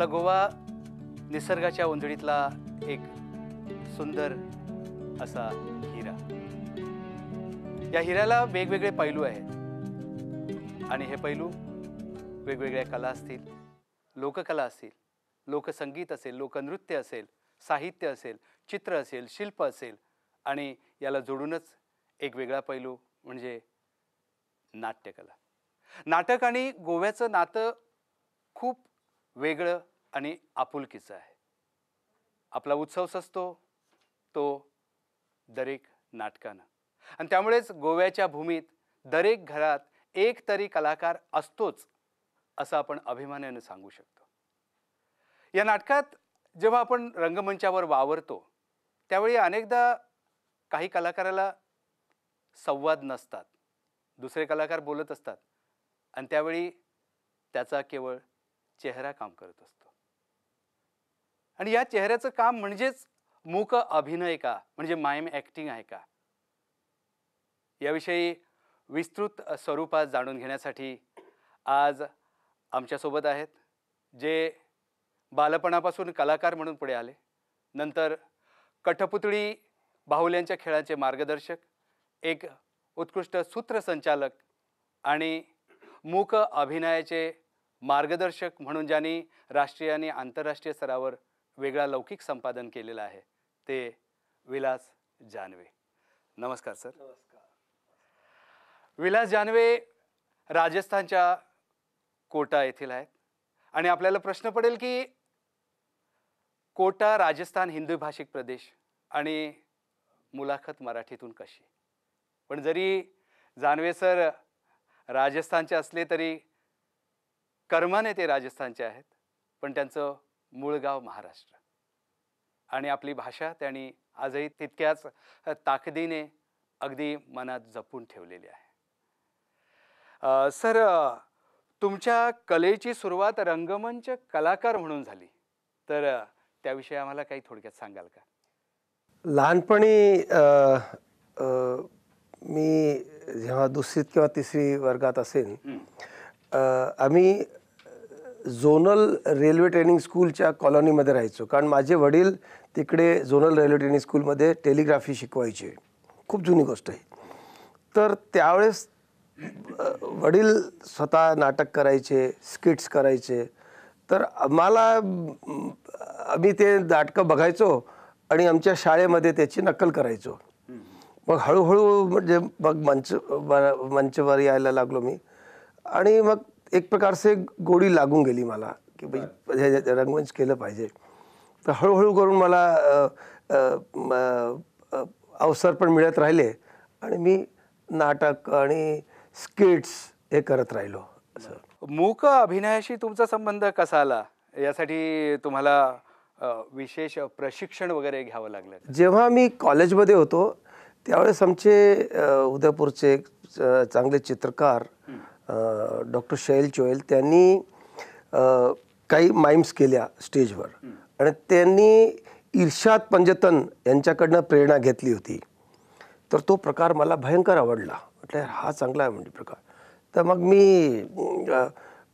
आपला गोवा निसर्गाच्या ओंजळीतला एक सुंदर असा हिरा. या हिऱ्याला वेगवेगळे पैलू आहेत आणि हे पैलू वेगवेगळ्या कला असतील, लोककला असतील, लोकसंगीत असेल, लोकनृत्य असेल, साहित्य असेल, चित्र असेल, शिल्प असेल आणि याला जोडूनच एक वेगळा पैलू म्हणजे नाट्यकला. नाटक आणि गोव्याचं नातं खूप वेगळं आणि आपुलकीचं आहे. आपला उत्सव सजतो तो दरेक नाटकानं आणि त्यामुळेच गोव्याच्या भूमीत दरेक घरात एक तरी कलाकार असतोच असं आपण अभिमानानं सांगू शकतो. या नाटकात जेव्हा आपण रंगमंचावर वावरतो त्यावेळी अनेकदा काही कलाकाराला संवाद नसतात, दुसरे कलाकार बोलत असतात आणि त्यावेळी त्याचा केवळ चेहरा काम करत असतो. आणि या चेहऱ्याचं काम म्हणजेच मूक अभिनय का, म्हणजे माइम ॲक्टिंग आहे का, याविषयी विस्तृत स्वरूपात जाणून घेण्यासाठी आज आमच्यासोबत आहेत जे बालपणापासून कलाकार म्हणून पुढे आले, नंतर कठपुतळी बाहुल्यांच्या खेळाचे मार्गदर्शक, एक उत्कृष्ट सूत्रसंचालक आणि मूक अभिनयाचे मार्गदर्शक म्हणून ज्यांनी राष्ट्रीय आणि आंतरराष्ट्रीय स्तरावर वेगळा लौकिक संपादन केलेलं आहे ते विलास जानवे. नमस्कार सर. नमस्कार. विलास जानवे राजस्थानच्या कोटा येथील आहेत आणि आपल्याला प्रश्न पडेल की कोटा राजस्थान हिंदी भाषिक प्रदेश आणि मुलाखत मराठीतून कशी? पण जरी जानवे सर राजस्थानचे असले तरी कर्माने ते राजस्थानचे आहेत, पण त्यांचं मूळ गाव महाराष्ट्र आणि आपली भाषा त्यांनी आजही तितक्याच ताकदीने अगदी मनात जपून ठेवलेली आहे. सर, तुमच्या कलेची सुरुवात रंगमंच कलाकार म्हणून झाली, तर त्याविषयी आम्हाला काही थोडक्यात सांगाल का? लहानपणी मी जेव्हा दुसरीत किंवा तिसरी वर्गात असेन, आम्ही झोनल रेल्वे ट्रेनिंग स्कूलच्या कॉलनीमध्ये राहायचो, कारण माझे वडील तिकडे झोनल रेल्वे ट्रेनिंग स्कूलमध्ये टेलिग्राफी शिकवायचे. खूप जुनी गोष्ट आहे. तर त्यावेळेस वडील स्वतः नाटक करायचे, स्किट्स करायचे, तर आम्हाला आम्ही ते नाटकं बघायचो आणि आमच्या शाळेमध्ये त्याची नक्कल करायचो. मग हळूहळू म्हणजे मग मंचवर यायला लागलो मी आणि मग एक प्रकारचे गोडी लागून गेली मला की भाई रंगमंच केलं पाहिजे. तर हळूहळू करून मला अवसर पण मिळत राहिले आणि मी नाटक आणि स्किट्स हे करत राहिलो. असं मूक अभिनयाशी तुमचा संबंध कसा आला? यासाठी तुम्हाला विशेष प्रशिक्षण वगैरे घ्यावं लागलं? जेव्हा मी कॉलेजमध्ये होतो त्यावेळेस आमचे उदयपूरचे चांगले चित्रकार डॉक्टर शैल चोयल त्यांनी काही माइम्स केल्या स्टेजवर आणि त्यांनी इर्शाद पंजतन यांच्याकडनं प्रेरणा घेतली होती. तर तो प्रकार मला भयंकर आवडला, म्हटलं हा चांगला आहे म्हणजे प्रकार. तर मग मी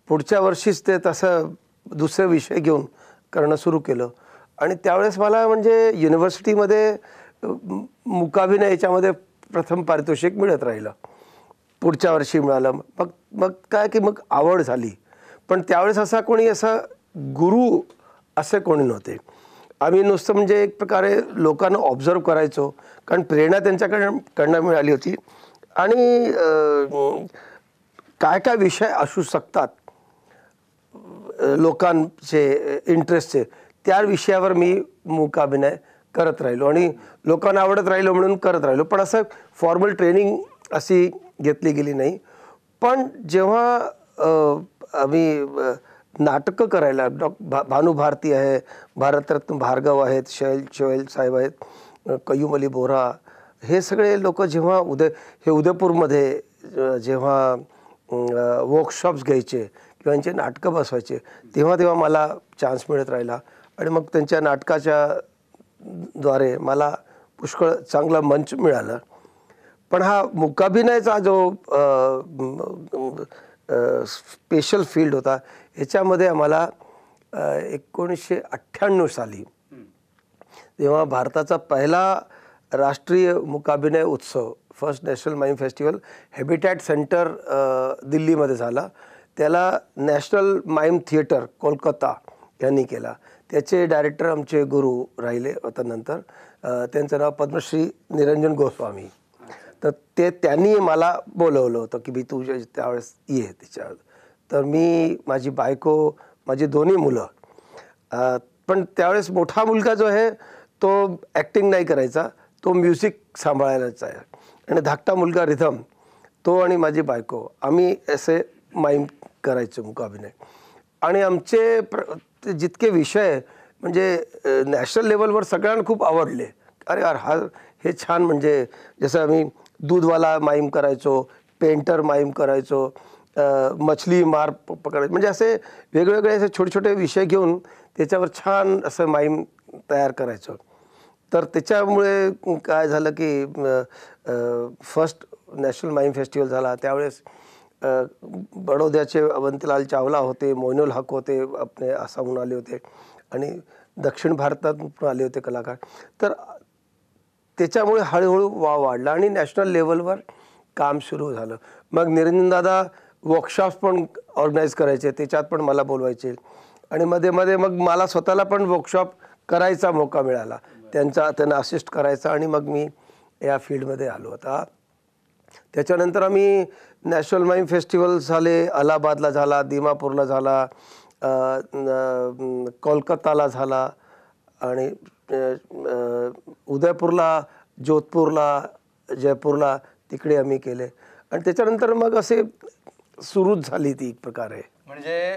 पुढच्या वर्षीच ते तसं दुसरे विषय घेऊन करणं सुरू केलं आणि त्यावेळेस मला म्हणजे युनिव्हर्सिटीमध्ये मूकाभिनय याच्यामध्ये प्रथम पारितोषिक मिळत राहिलं, पुढच्या वर्षी मिळालं. मग मग काय की मग आवड झाली. पण त्यावेळेस असा कोणी असा गुरु असे कोणी नव्हते. आम्ही नुसतं म्हणजे एक प्रकारे लोकांना ऑब्झर्व करायचो, कारण प्रेरणा त्यांच्याकडनं मिळाली होती आणि काय काय विषय असू शकतात लोकांचे इंटरेस्टचे त्या विषयावर मी मूकाभिनय करत राहिलो आणि लोकांना आवडत राहिलो म्हणून करत राहिलो. पण असं फॉर्मल ट्रेनिंग अशी घेतली गेली नाही. पण जेव्हा आम्ही नाटकं करायला भानू भारती आहे, भारतरत्न भार्गव आहेत, शैल चोयल साहेब आहेत, कयूम अली बोरा, हे सगळे लोक जेव्हा उदयपूरमध्ये जेव्हा वर्कशॉप्स घ्यायचे किंवा यांचे नाटकं बसवायचे तेव्हा तेव्हा मला चान्स मिळत राहिला आणि मग त्यांच्या नाटकाच्या द्वारे मला पुष्कळ चांगला मंच मिळाला. पण हा मूकाभिनयाचा जो स्पेशल फील्ड होता ह्याच्यामध्ये आम्हाला 1998 साली, तेव्हा भारताचा पहिला राष्ट्रीय मूकाभिनय उत्सव, first national mime festival, Habitat Centre दिल्लीमध्ये झाला. त्याला नॅशनल माईम थिएटर कोलकाता यांनी केला. त्याचे डायरेक्टर आमचे गुरु राहिले आता नंतर, त्यांचं नाव पद्मश्री निरंजन गोस्वामी. तर ते त्यांनी मला बोलवलं होतं की मी तुझ्या त्यावेळेस ये त्याच्यावर. तर मी, माझी बायको, माझी दोन्ही मुलं, पण त्यावेळेस मोठा मुलगा जो आहे तो ॲक्टिंग नाही करायचा, तो म्युझिक सांभाळायचा आहे, आणि धाकटा मुलगा रिधम, तो आणि माझी बायको आम्ही असे माईम करायचो मूकाभिनय. आणि आमचे जितके विषय म्हणजे नॅशनल लेवलवर सगळ्यांना खूप आवडले. अरे यार हा हे छान, म्हणजे जसं आम्ही दूधवाला माईम करायचो, पेंटर माईम करायचो, मछली मार पकडायचो, म्हणजे असे वेगवेगळे असे छोटे छोटे विषय घेऊन त्याच्यावर छान असं माईम तयार करायचो. तर त्याच्यामुळे काय झालं की फर्स्ट नॅशनल माईम फेस्टिवल झाला. त्यावेळेस बडोद्याचे अवंतीलाल चावला होते, मोइनुल हक होते, आपले आसामहून आले होते, आणि दक्षिण भारतात पण आले होते कलाकार. तर त्याच्यामुळे हळूहळू वाव वाढला आणि नॅशनल लेवलवर काम सुरू झालं. मग निरंजनदादा वर्कशॉप्स पण ऑर्गनाईज करायचे, त्याच्यात पण मला बोलवायचे, आणि मध्ये मध्ये मग मला स्वतःला पण वर्कशॉप करायचा मौका मिळाला, त्यांना असिस्ट करायचा, आणि मग मी या फील्डमध्ये आलो. आता त्याच्यानंतर आम्ही नॅशनल माईम फेस्टिवल झाले, अलाहाबादला झाला, दिमापूरला झाला, कोलकाताला झाला, आणि उदयपूरला, जोधपूरला, जयपूरला तिकडे आम्ही केले. आणि त्याच्यानंतर मग असे सुरूच झाली ती एक प्रकारे. म्हणजे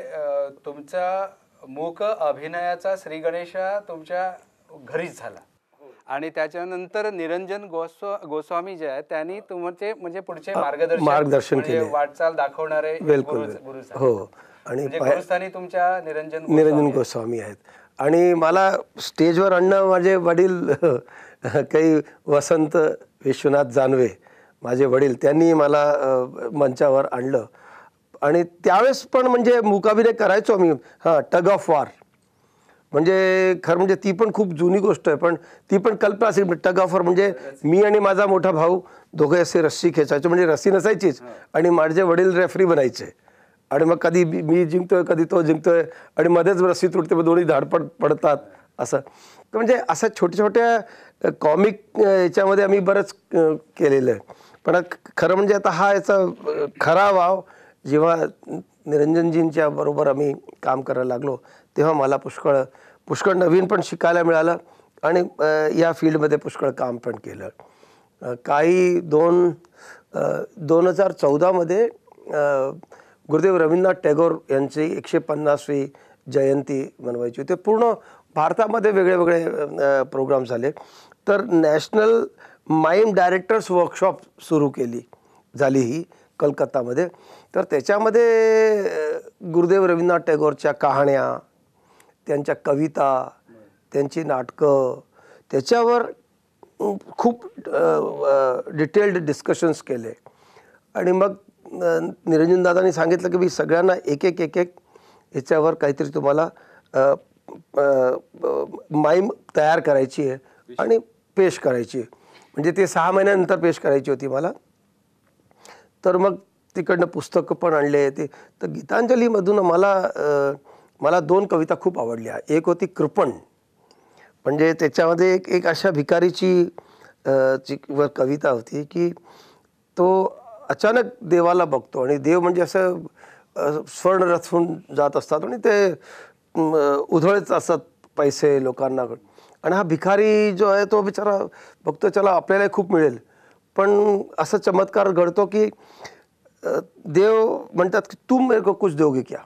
तुमचा मूक अभिनयाचा श्री गणेशा तुमच्या घरीच झाला, आणि त्याच्यानंतर निरंजन गोस्वामी जे आहेत त्यांनी तुमचे म्हणजे पुढचे मार्गदर्शन केले, वाटचाल दाखवणारे गुरु. हो, आणि गुरुस्थानी तुमच्या निरंजन गोस्वामी आहेत. आणि मला स्टेजवर आणणं माझे वडील काही वसंत विश्वनाथ जानवे माझे वडील, त्यांनी मला मंचावर आणलं. आणि त्यावेळेस पण म्हणजे मूकाभिनय करायचो आम्ही, हां, टग ऑफ वॉर, म्हणजे खरं म्हणजे ती पण खूप जुनी गोष्ट आहे, पण ती पण कल्पना असेल. टग ऑफ वॉर म्हणजे मी आणि माझा मोठा भाऊ दोघे असे रस्सी खेचायचो, म्हणजे रस्सी नसायचीच, आणि माझे वडील रेफरी बनायचे, आणि मग कधी मी जिंकतोय कधी तो जिंकतोय, आणि मध्येच रस्सी तुटते, मग दोन्ही धाडपड पडतात असं. तर म्हणजे असं छोट्या छोट्या कॉमिक याच्यामध्ये आम्ही बरंच केलेलं आहे. पण खरं म्हणजे आता हा याचा खरा वाव जेव्हा निरंजनजींच्या बरोबर आम्ही काम करायला लागलो तेव्हा मला पुष्कळ पुष्कळ नवीन पण शिकायला मिळालं, आणि या फील्डमध्ये पुष्कळ काम पण केलं. काही 2014मध्ये गुरुदेव रवींद्रनाथ टागोर यांची 150वी जयंती मनवायची होती. पूर्ण भारतामध्ये वेगळे वेगळे प्रोग्राम झाले. तर नॅशनल माईम डायरेक्टर्स वर्कशॉप सुरू केली झाली ही कलकत्तामध्ये. तर त्याच्यामध्ये गुरुदेव रवींद्रनाथ टागोरच्या कहाण्या, त्यांच्या कविता, त्यांची नाटकं, त्याच्यावर खूप डिटेल्ड डिस्कशन्स केले. आणि मग निरंजनदादांनी सांगितलं की मी सगळ्यांना एक एक एक एक याच्यावर काहीतरी तुम्हाला माईम तयार करायची आहे आणि पेश करायची आहे. म्हणजे ते 6 महिन्यानंतर पेश करायची होती मला. तर मग तिकडनं पुस्तकं पण आणले ते. तर गीतांजलीमधून मला मला 2 कविता खूप आवडल्या. एक होती कृपण, म्हणजे त्याच्यामध्ये एक एक अशा भिकारीची कविता होती की तो अचानक देवाला बघतो, आणि देव म्हणजे असं स्वर्ण रचून जात असतात आणि ते उधळत असतात पैसे लोकांना, आणि हा भिकारी जो आहे तो बिचारा बघतो चला आपल्याला खूप मिळेल, पण असा चमत्कार घडतो की देव म्हणतात की तुम मेरे को कुछ दोगे क्या,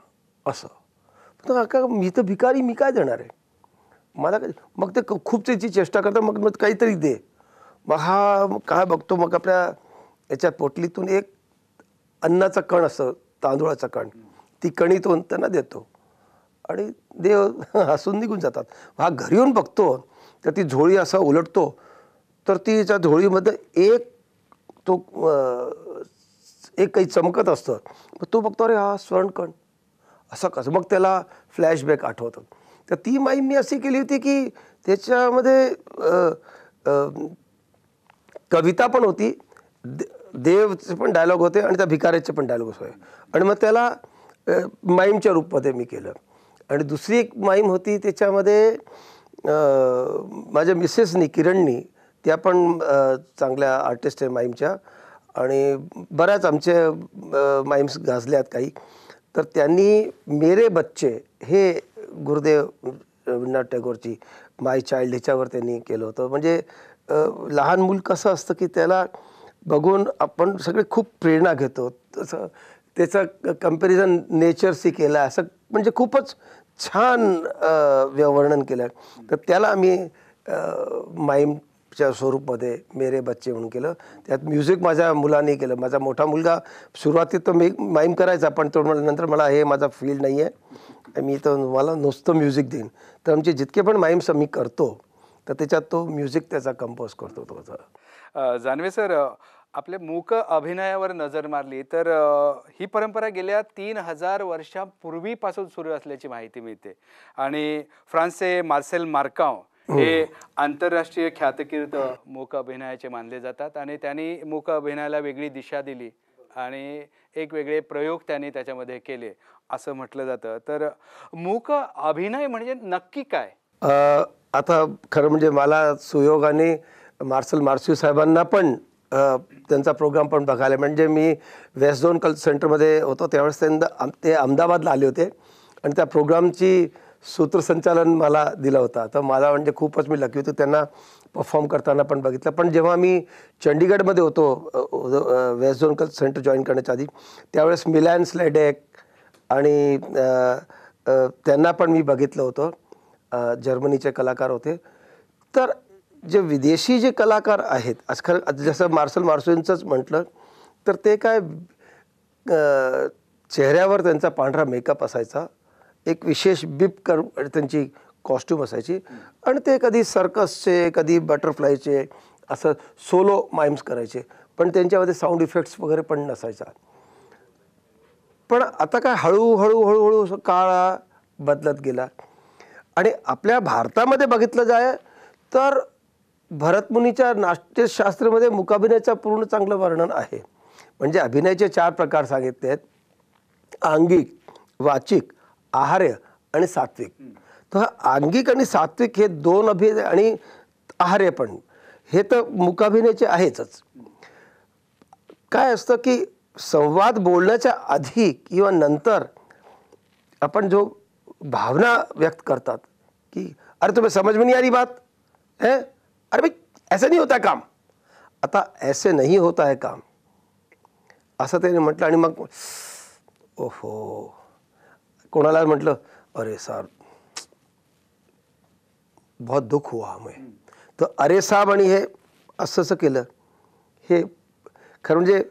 असं. पण का मी तर भिकारी, मी काय देणार आहे मला काय. मग ते खूप त्याची चेष्टा करतात, मग मग काहीतरी दे. मग हा काय बघतो, मग आपल्या याच्या पोटलीतून एक अन्नाचा कण असं, तांदूळाचा कण, ती कणी तो त्यांना देतो आणि देव हसून निघून जातात. हा घरी येऊन बघतो तर ती झोळी असा उलटतो तर ती त्या झोळीमध्ये एक तो एक काही चमकत असतं. मग तो बघतो अरे हा स्वर्णकण, असं कसं, मग त्याला फ्लॅशबॅक आठवतं. तर ती माईम मी अशी केली होती की त्याच्यामध्ये कविता पण होती, देवचे पण डायलॉग होते आणि त्या भिकाऱ्याचे पण डायलॉग होते, आणि मग त्याला माईमच्या रूपमध्ये मी केलं. आणि दुसरी एक माईम होती त्याच्यामध्ये माझ्या मिसेसनी, किरणनी, त्या पण चांगल्या आर्टिस्ट आहे माईमच्या आणि बऱ्याच आमचे माईम्स गाजल्यात काही, तर त्यांनी मेरे बच्चे हे गुरुदेव रवींद्रनाथ टागोरची माय चाइल्ड ह्याच्यावर त्यांनी केलं होतं. म्हणजे लहान मूल कसं असतं की त्याला बघून आपण सगळे खूप प्रेरणा घेतो, तसं त्याचं कम्पॅरिझन नेचरशी केलं, असं म्हणजे खूपच छान वर्णन केलं. तर त्याला आम्ही माईमच्या स्वरूपमध्ये मेरे बच्चे म्हणून केलं. त्यात म्युझिक माझ्या मुलाने केलं. माझा मोठा मुलगा सुरुवातीत तर मी माईम करायचा, पण तो नंतर मला हे माझा फील्ड नाही आहे, मी तर मला नुसतं म्युझिक देईन. तर आमचे जितके पण माईम्स आम्ही करतो तर त्याच्यात तो म्युझिक त्याचा कंपोज करतो तो. जानवे सर, आपल्या मूक अभिनयावर नजर मारली तर ही परंपरा गेल्या 3000 वर्षांपूर्वीपासून सुरू असल्याची माहिती मिळते. आणि फ्रान्सचे मार्सेल मार्काव हे आंतरराष्ट्रीय ख्यातकीर्त मूक अभिनयाचे मानले जातात आणि त्यांनी मूक अभिनयाला वेगळी दिशा दिली आणि एक वेगळे प्रयोग त्यांनी त्याच्यामध्ये केले असं म्हटलं जातं. तर मूक अभिनय म्हणजे नक्की काय? आता खरं म्हणजे मला सुयोगाने मार्सेल मार्स्यू साहेबांना पण त्यांचा प्रोग्राम पण बघायला, म्हणजे मी वेस्ट झोन कल्चर सेंटरमध्ये होतो त्यावेळेस ते अहमदाबादला आले होते आणि त्या प्रोग्रामची सूत्रसंचालन मला दिलं होता. तर मला म्हणजे खूपच मी लकी होतो त्यांना परफॉर्म करताना पण बघितलं. पण जेव्हा मी चंडीगडमध्ये होतो west zone culture centre join करण्याच्या आधी, त्यावेळेस मिलॅन स्लेडेक आणि त्यांना पण मी बघितलं होतं, जर्मनीचे कलाकार होते. तर जे विदेशी जे कलाकार आहेत आजकाल, जसं मार्सेल मार्सूंचंच म्हटलं तर ते काय चेहऱ्यावर त्यांचा पांढरा मेकअप असायचा, एक विशेष बिप कर त्यांची कॉस्ट्यूम असायची आणि ते कधी सर्कसचे कधी बटरफ्लायचे असं सोलो माइम्स करायचे, पण त्यांच्यामध्ये साऊंड इफेक्ट्स वगैरे पण नसायचा. पण आता काय हळूहळू हळूहळू काळ बदलत गेला आणि आपल्या भारतामध्ये बघितलं जाय तर भरतमुनीच्या नाट्यशास्त्रामध्ये मूकाभिनयाचं पूर्ण चांगलं वर्णन आहे. म्हणजे अभिनयाचे 4 प्रकार सांगितले आहेत, आंगिक, वाचिक, आहार्य आणि सात्विक. तर आंगिक आणि सात्विक हे 2 अभिनय आणि आहार्य पण हे तर मूकाभिनयाचे आहेतच. काय असतं की संवाद बोलण्याच्या आधी किंवा नंतर आपण जो भावना व्यक्त करतात की अरे तुम्हें समझ में नहीं आ रही बात है, अरे भाई ऐसे नहीं होता काम, आता ऐसे नहीं होता है काम, असं त्याने म्हटलं. आणि मग ओहो कोणाला म्हटलं अरे साहब बहुत दुःख हुआ हमें, तर अरे साहब आणि हे असं असं केलं. हे खरं म्हणजे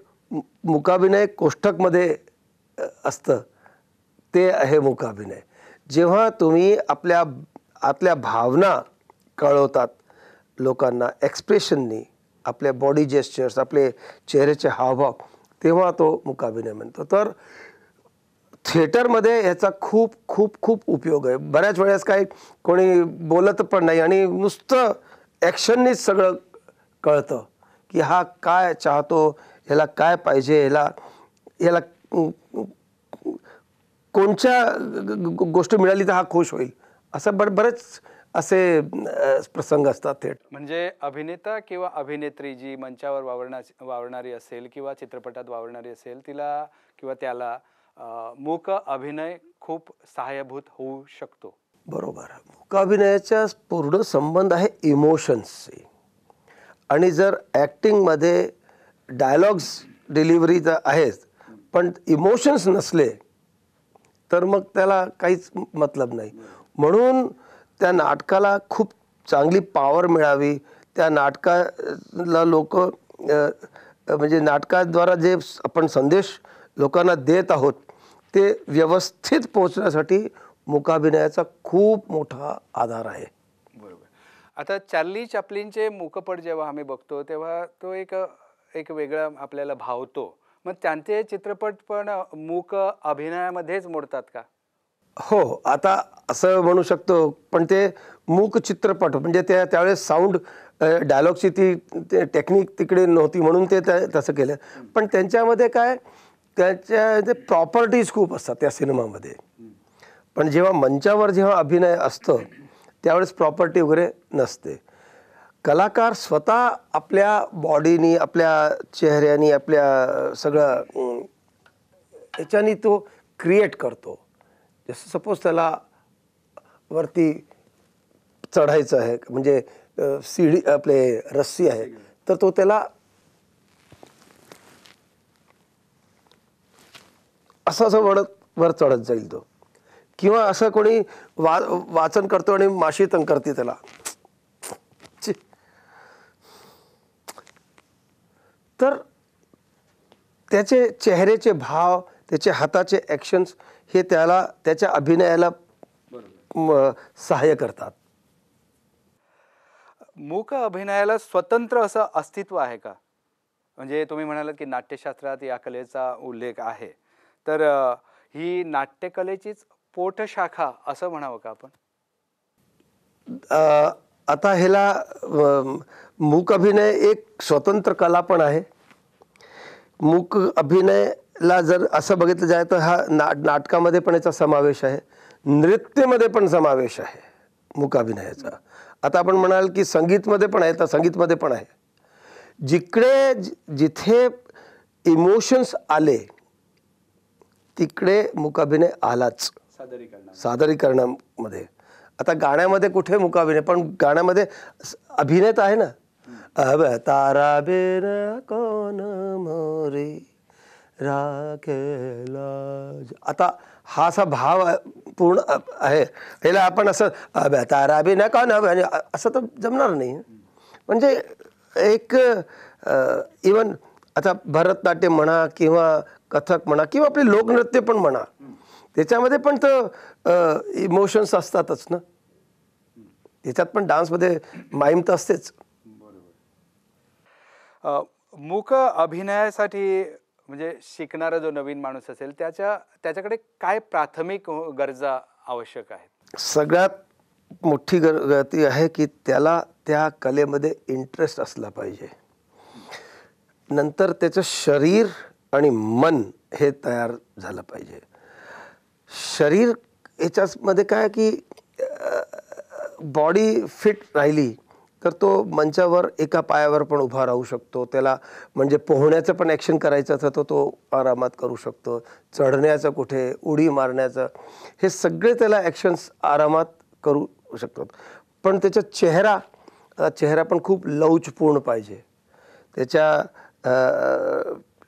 मूकाभिनय कोष्टकमध्ये असतं ते आहे मूकाभिनय. जेव्हा तुम्ही आपल्या आतल्या भावना कळवतात लोकांना एक्सप्रेशननी, आपल्या बॉडी जेस्चर्स, आपले चेहऱ्याचे हावभाव, तेव्हा तो मूकाभिनय म्हणतो. तर थिएटरमध्ये ह्याचा खूप खूप खूप उपयोग आहे. बऱ्याच वेळेस काही कोणी बोलत पण नाही आणि नुसतं ॲक्शननीच सगळं कळतं की हा काय चाहतो, ह्याला काय पाहिजे, ह्याला ह्याला कोणत्या गोष्टी मिळाली तर हा खुश होईल, असं बरेच असे प्रसंग असतात थेट. म्हणजे अभिनेता किंवा अभिनेत्री जी मंचावर वावरणारी असेल किंवा चित्रपटात वावरणारी असेल, तिला किंवा त्याला मूक अभिनय खूप सहाय्यभूत होऊ शकतो. बरोबर. मूकाभिनयाचा पूर्ण संबंध आहे इमोशन्सशी, आणि जर ॲक्टिंगमध्ये डायलॉग्स डिलिव्हरी तर आहेच पण इमोशन्स नसले तर मग त्याला काहीच मतलब नाही. म्हणून त्या नाटकाला खूप चांगली पॉवर मिळावी, त्या नाटकाला लोक म्हणजे नाटकाद्वारा जे आपण संदेश लोकांना देत आहोत ते व्यवस्थित पोहोचण्यासाठी मूकाभिनयाचा खूप मोठा आधार आहे. बरोबर. आता चार्ली चॅप्लिनचे मूकपट जेव्हा आम्ही बघतो तेव्हा तो एक एक वेगळा आपल्याला भावतो. मग त्यांचे चित्रपट पण मूक अभिनयामध्येच मोडतात का? हो, आता असं म्हणू शकतो, पण ते मूक चित्रपट म्हणजे त्या त्यावेळेस साऊंड डायलॉगची ती टेक्निक तिकडे नव्हती म्हणून ते तसं केलं. पण त्यांच्यामध्ये काय, त्याच्या ते प्रॉपर्टीज खूप असतात त्या सिनेमामध्ये. पण जेव्हा मंचावर जेव्हा अभिनय असतो त्यावेळेस प्रॉपर्टी वगैरे नसते. कलाकार स्वतः आपल्या बॉडीनी, आपल्या चेहऱ्यानी, आपल्या सगळं याच्यानी तो क्रिएट करतो. जसं सपोज त्याला वरती चढायचं आहे, म्हणजे सीढी आपले रस्सी आहे, तर तो त्याला असं असं वडत वर चढत जाईल तो. किंवा असं कोणी वाचन करतो आणि माशी तंग करते त्याला, तर त्याचे चेहऱ्याचे भाव, त्याचे हाताचे ॲक्शन्स हे त्याला त्याच्या अभिनयाला सहाय्य करतात. मूक अभिनयाला स्वतंत्र असं अस्तित्व आहे का? म्हणजे तुम्ही म्हणालात की नाट्यशास्त्रात या कलेचा उल्लेख आहे, तर ही नाट्यकलेचीच पोटशाखा असं म्हणावं का आपण? आता ह्याला मूक अभिनय एक स्वतंत्र कला पण आहे. मूक अभिनयला जर असं बघितलं जाय तर हा नाटकामध्ये पण याचा समावेश आहे, नृत्यमध्ये पण समावेश आहे मूक अभिनयाचा. आता आपण म्हणाल की संगीतमध्ये पण आहे, तर संगीतमध्ये पण आहे. जिकडे जिथे इमोशन्स आले तिकडे मूकाभिनय आलाच, सादरीकरणामध्ये. आता गाण्यामध्ये कुठे मूकाभिनय, पण गाण्यामध्ये अभिनय तर आहे ना. अब तारा बिन कोण मोरी राखेला, आता हा असा भाव पूर्ण आहे, ह्याला आपण असं अब तारा बिन कोण असं तर जमणार नाही. म्हणजे एक इवन आता भरतनाट्यम म्हणा किंवा कथक म्हणा किंवा आपले लोकनृत्य पण म्हणा, त्याच्यामध्ये पण तर इमोशन्स असतातच ना. त्याच्यात पण डान्समध्ये माईम तर असतेच. बरोबर. मूक अभिनयासाठी म्हणजे शिकणारा जो नवीन माणूस असेल त्याच्याकडे काय प्राथमिक गरजा आवश्यक आहेत? सगळ्यात मोठी गरज ती आहे की त्याला त्या कलेमध्ये इंटरेस्ट असला पाहिजे. नंतर त्याचं शरीर आणि मन हे तयार झालं पाहिजे. शरीर याच्यामध्ये काय की बॉडी फिट राहिली तर तो मंचावर एका पायावर पण उभा राहू शकतो. त्याला म्हणजे पोहण्याचं पण ॲक्शन करायचं तर तो आरामात करू शकतो, चढण्याचं, कुठे उडी मारण्याचं, हे सगळे त्याला ॲक्शन्स आरामात करू शकतात. पण त्याचा चेहरा पण खूप लवचपूर्ण पाहिजे, त्याच्या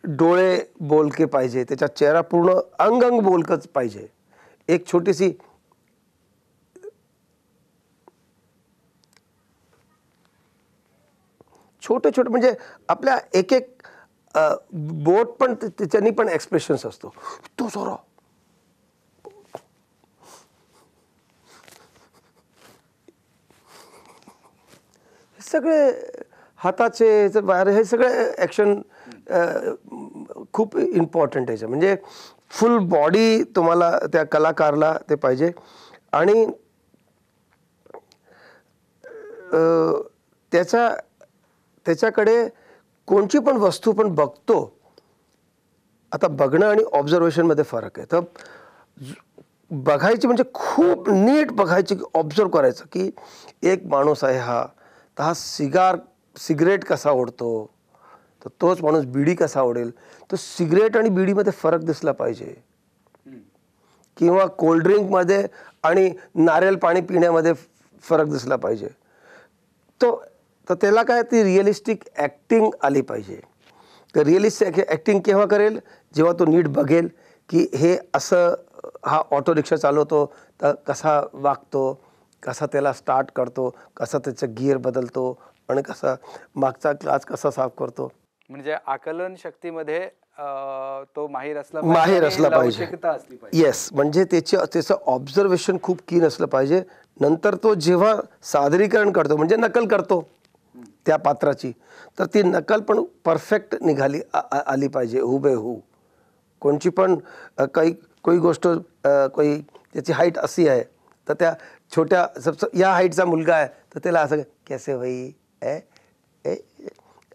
डोळे बोलके पाहिजे, त्याचा चेहरा पूर्ण अंग अंग बोलकंच पाहिजे. एक छोटीशी छोटे छोटे म्हणजे आपल्या एक एक बोट पण त्याच्यानी पण एक्सप्रेशन्स असतो. तो सोरा सगळे हाताचे बाहेर हे सगळे ॲक्शन खूप इम्पॉर्टंट आहे. म्हणजे फुल बॉडी तुम्हाला त्या कलाकारला ते पाहिजे. आणि त्याच्याकडे कोणची पण वस्तू पण बघतो. आता बघणं आणि ऑब्झर्वेशनमध्ये फरक आहे. तर बघायची म्हणजे खूप नीट बघायची, ऑब्झर्व करायचं की एक माणूस आहे हा, तर हा सिगरेट कसा ओढतो, तर तोच माणूस बिडी कसा ओढेल. तर सिगरेट आणि बिडीमध्ये फरक दिसला पाहिजे, किंवा कोल्ड्रिंकमध्ये आणि नारियल पाणी पिण्यामध्ये फरक दिसला पाहिजे. तर त्याला काय ती रिअलिस्टिक ॲक्टिंग आली पाहिजे. तर रिअलिस्टिक ॲक्टिंग केव्हा करेल, जेव्हा तो नीट बघेल की हे असं हा ऑटो रिक्षा चालवतो तर कसा वागतो, कसा त्याला स्टार्ट करतो, कसा त्याचं गिअर बदलतो आणि कसा मागचा क्लास कसा साफ करतो. म्हणजे आकलन शक्तीमध्ये तो माहीर असला पाहिजे. येस, म्हणजे त्याचं ऑब्झर्वेशन खूप कीन असलं पाहिजे. नंतर तो जेव्हा सादरीकरण करतो म्हणजे नकल करतो त्या पात्राची, तर ती नकल पण परफेक्ट निघाली आली पाहिजे, हुबेहू. कोणची पण काही कोई गोष्ट कोई त्याची हाईट अशी आहे, तर त्या छोट्या या हाईटचा मुलगा आहे तर त्याला असं कैसे भाई ए ए,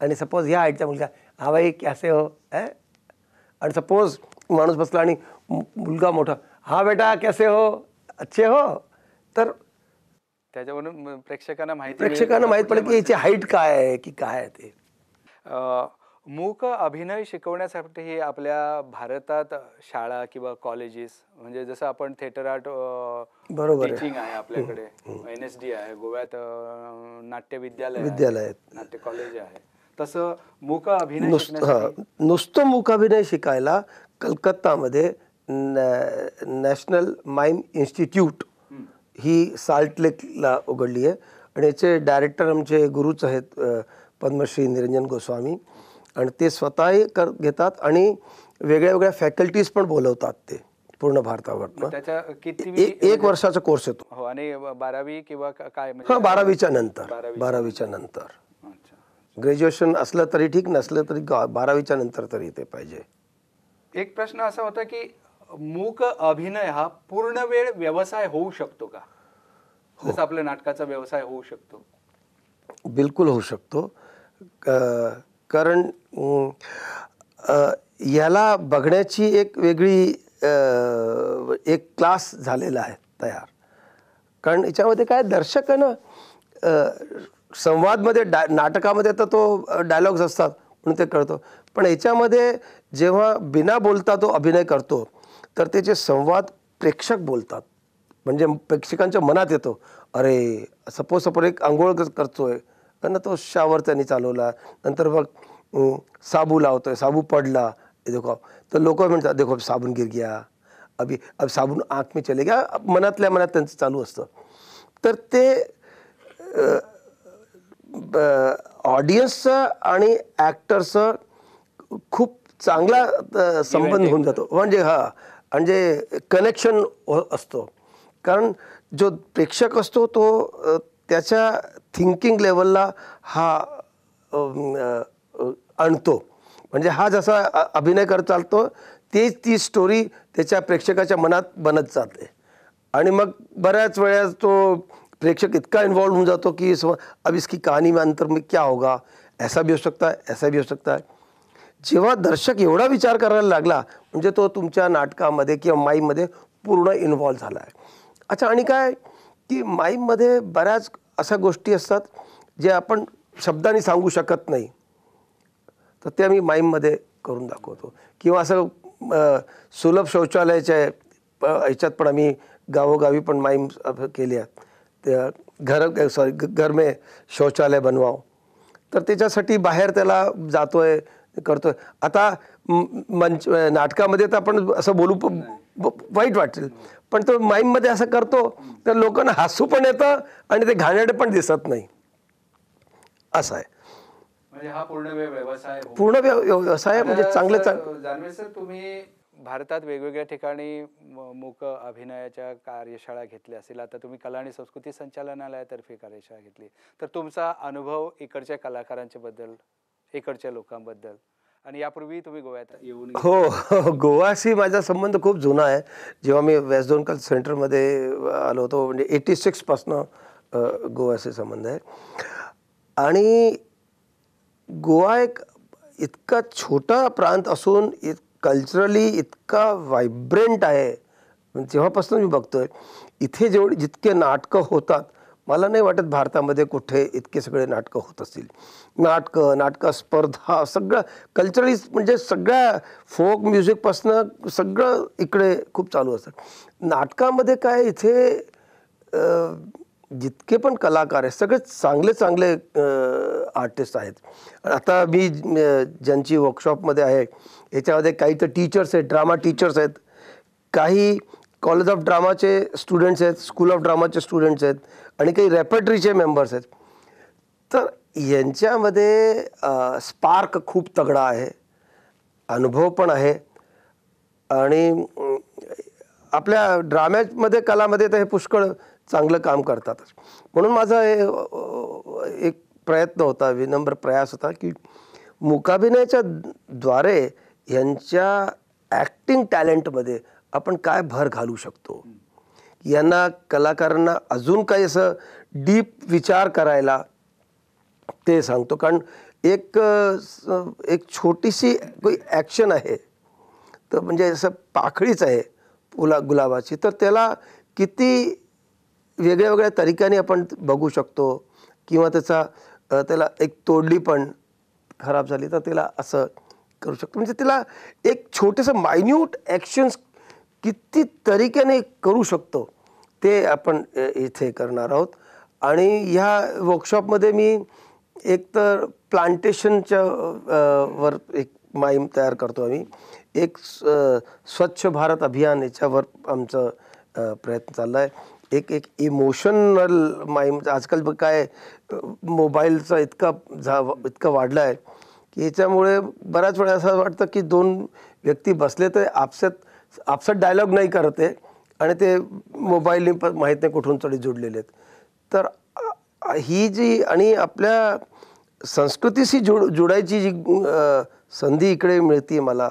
आणि सपोज ह्या हाईटचा मुलगा हा भाई कैसे हो ए, आणि सपोज माणूस बसला आणि मुलगा मोठा, हा बेटा कैसे हो अच्छे हो, तर त्याच्यावरून प्रेक्षकांना माहिती प्रेक्षकांना माहीत पडेल की याची हाईट काय आहे की काय आहे ते. मूक अभिनय शिकवण्यासाठी आपल्या भारतात शाळा किंवा कॉलेजेस, म्हणजे जसं आपण थिएटर आर्ट बरोबर टीचिंग आहे आपल्याकडे, NSD आहे गोव्यात, नाट्य विद्यालय विद्यालय नाट्य कॉलेज आहे, तसं मूक अभिनय नुसतं मूक अभिनय शिकायला कलकत्तामध्ये नॅशनल माइम इन्स्टिट्यूट ही साल्ट लेकला उघडली आहे आणि याचे डायरेक्टर आमचे गुरुच आहेत पद्मश्री निरंजन गोस्वामी, आणि ते स्वतःही घेतात आणि वेगळ्या वेगळ्या फॅकल्टीज पण बोलवतात ते पूर्ण भारतावर. त्याच्या किती एक वर्षाचा कोर्स येतो. हो, आणि 12वी किंवा काय? हां, 12वीच्या नंतर, 12वीच्या नंतर ग्रॅज्युएशन असलं तरी ठीक, नसलं तरी 12वीच्या नंतर तरी ते पाहिजे. एक प्रश्न असा होता की मूक अभिनय हा पूर्ण वेळ व्यवसाय होऊ शकतो का? जसं आपल्या नाटकाचा व्यवसाय होऊ शकतो. बिलकुल होऊ शकतो, कारण याला बघण्याची एक वेगळी एक क्लास झालेला आहे तयार. कारण याच्यामध्ये काय दर्शक आहे ना, संवादमध्ये नाटकामध्ये तर तो डायलॉग्स असतात म्हणून ते कळतो, पण याच्यामध्ये जेव्हा बिना बोलता तो अभिनय करतो तर त्याचे संवाद प्रेक्षक बोलतात, म्हणजे प्रेक्षकांच्या मनात येतो, अरे सपोज सपोज एक आंघोळ करतोय ना, तो शावर त्यांनी चालवला, नंतर बघ साबू लावतोय, साबू पडला, देखो तर लोक म्हणतात देखो साबून गिर गया, अभी अब साबून आँख में चले गया, मनातल्या मनात त्यांचं चालू असतं. तर ते ऑडियन्सचं आणि ॲक्टरचं खूप चांगला संबंध होऊन जातो, म्हणजे हां म्हणजे कनेक्शन असतो. कारण जो प्रेक्षक असतो तो त्याच्या थिंकिंग लेवलला हा आणतो, म्हणजे हा जसा अभिनय करत चालतो तेच ती स्टोरी त्याच्या प्रेक्षकाच्या मनात बनत जाते, आणि मग बऱ्याच वेळा तो प्रेक्षक इतका इन्वॉल्व होऊन जातो की अब इसकी कहानी में अंतर में क्या होगा, ऐसा भी हो सकता है, ऐसा भी हो सकता है. जेव्हा दर्शक एवढा विचार करायला लागला म्हणजे तो तुमच्या नाटकामध्ये किंवा माईममध्ये पूर्ण इन्वॉल्व झाला आहे. अच्छा, आणि काय की माईममध्ये बऱ्याच अशा गोष्टी असतात जे आपण शब्दांनी सांगू शकत नाही, तर ते आम्ही माईममध्ये करून दाखवतो. किंवा असं सुलभ शौचालयाच्या ह्याच्यात पण आम्ही गावोगावी पण माईम केली आहेत, त्या घर सॉरी घर में शौचालय बनवाव, तर त्याच्यासाठी बाहेर त्याला जातोय करतोय. आता मंच नाटकामध्ये तर आपण असं बोलू वाईट वाटेल, पण तो माईममध्ये असं करतो तर लोकांना हसू पण येतं आणि ते घाणेरडे पण दिसत नाही, असं आहे. म्हणजे हा पूर्ण वेळ व्यवसाय, पूर्ण व्यवसाय म्हणजे चांगले जानवे सर, तुम्ही भारतात वेगवेगळ्या ठिकाणी मूक अभिनयाच्या कार्यशाळा घेतल्या असेल, आता तुम्ही कला आणि संस्कृती संचालनालयातर्फे कार्यशाळा घेतली, तर तुमचा अनुभव इकडच्या कलाकारांच्या बद्दल, इकडच्या लोकांबद्दल, आणि यापूर्वी तुम्ही गोव्यात येऊन? हो, गोवाशी माझा संबंध खूप जुना आहे. जेव्हा मी वेस्ट झोन कल्चर सेंटरमध्ये आलो होतो, म्हणजे 86पासनं गोव्याशी संबंध आहे. आणि गोवा एक इतका छोटा प्रांत असून कल्चरली इतका व्हायब्रंट आहे, जेव्हापासून मी बघतोय इथे जेवढे जितके नाटकं होतात, मला नाही वाटत भारतामध्ये कुठे इतके सगळे नाटकं होत असतील. नाटकं स्पर्धा सगळं कल्चरली म्हणजे सगळ्या फोक म्युझिकपासनं सगळं इकडे खूप चालू असतं. नाटकामध्ये काय इथे जितके पण कलाकार आहेत सगळे चांगले चांगले आर्टिस्ट आहेत. आता मी ज्यांची वर्कशॉपमध्ये आहे याच्यामध्ये काही तर टीचर्स आहेत, ड्रामा टीचर्स आहेत, काही कॉलेज ऑफ ड्रामाचे स्टुडंट्स आहेत, स्कूल ऑफ ड्रामाचे स्टुडंट्स आहेत, आणि काही रेपर्टरीचे मेंबर्स आहेत. तर यांच्यामध्ये स्पार्क खूप तगडा आहे, अनुभव पण आहे, आणि आपल्या ड्राम्यामध्ये कलामध्ये तर हे पुष्कळ चांगलं काम करतात. म्हणून माझा हे एक प्रयत्न होता, विनम्र प्रयास होता की मूकाभिनयाच्या द्वारे यांच्या ॲक्टिंग टॅलेंटमध्ये आपण काय भर घालू शकतो. यांना कलाकारांना अजून काही असं डीप विचार करायला ते सांगतो. कारण एक एक छोटीशी काही ॲक्शन आहे तर म्हणजे असं पाखळीच आहे गुलाबाची, तर त्याला किती वेगळ्या वेगळ्या तरीक्याने आपण बघू शकतो किंवा त्याचा त्याला एक तोडली पण खराब झाली तर त्याला असं करू शकतो. म्हणजे तिला एक छोटंसं मायन्यूट ॲक्शन्स किती तरीक्याने करू शकतो ते आपण इथे करणार आहोत. आणि ह्या वर्कशॉपमध्ये मी एक तर प्लांटेशनच्या वर एक माईम तयार करतो आम्ही, एक स्वच्छ भारत अभियान याच्यावर आमचं प्रयत्न चालला आहे, एक एक इमोशनल माईम. आजकाल काय मोबाईलचा इतका वाढला आहे की याच्यामुळे बऱ्याच वेळा असं वाटतं की दोन व्यक्ती बसले तर आपसात डायलॉग नाही करते आणि ते मोबाईलने पण माहीत नाही कुठून तरी जोडलेले आहेत. तर ही जी आणि आपल्या संस्कृतीशी जोडायची जी संधी इकडे मिळते मला,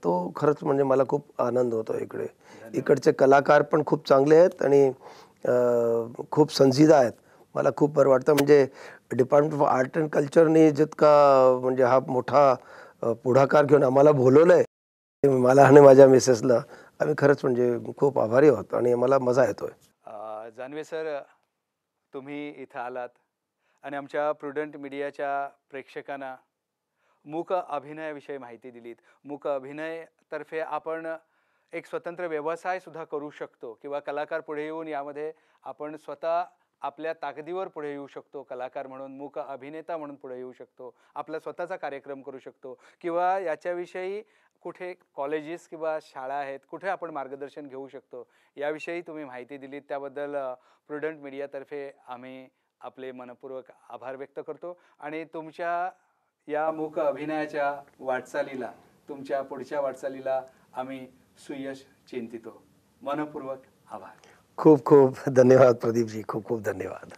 तो खरंच म्हणजे मला खूप आनंद होतो. इकडे इकडचे कलाकार पण खूप चांगले आहेत आणि खूप संजीदा आहेत. मला खूप बरं वाटतं. म्हणजे डिपार्टमेंट ऑफ आर्ट अँड कल्चरने जितका म्हणजे हा मोठा पुढाकार घेऊन आम्हाला बोलवलं आहे, मला आणि माझ्या मिसेसला, आम्ही खरंच म्हणजे खूप आभारी आहोत आणि मला मजा येतो आहे. जानवे सर, तुम्ही इथं आलात आणि आमच्या प्रुडंट मीडियाच्या प्रेक्षकांना मूक अभिनयाविषयी माहिती दिलीत. मूक अभिनयतर्फे आपण एक स्वतंत्र व्यवसायसुद्धा करू शकतो किंवा कलाकार पुढे येऊन यामध्ये आपण स्वतः आपल्या ताकदीवर पुढे येऊ शकतो, कलाकार म्हणून, मूक अभिनेता म्हणून पुढे येऊ शकतो, आपला स्वतःचा कार्यक्रम करू शकतो किंवा याच्याविषयी कुठे कॉलेजेस किंवा शाळा आहेत कुठे आपण मार्गदर्शन घेऊ शकतो याविषयी तुम्ही माहिती दिलीत. त्याबद्दल प्रुडंट मीडियातर्फे आम्ही आपले मनपूर्वक आभार व्यक्त करतो आणि तुमच्या या मूक अभिनयाच्या वाटचालीला, तुमच्या पुढच्या वाटचालीला आम्ही सुयश चिंतितो. मनपूर्वक आभार. खूप खूप धन्यवाद प्रदीपजी, खूप खूप धन्यवाद.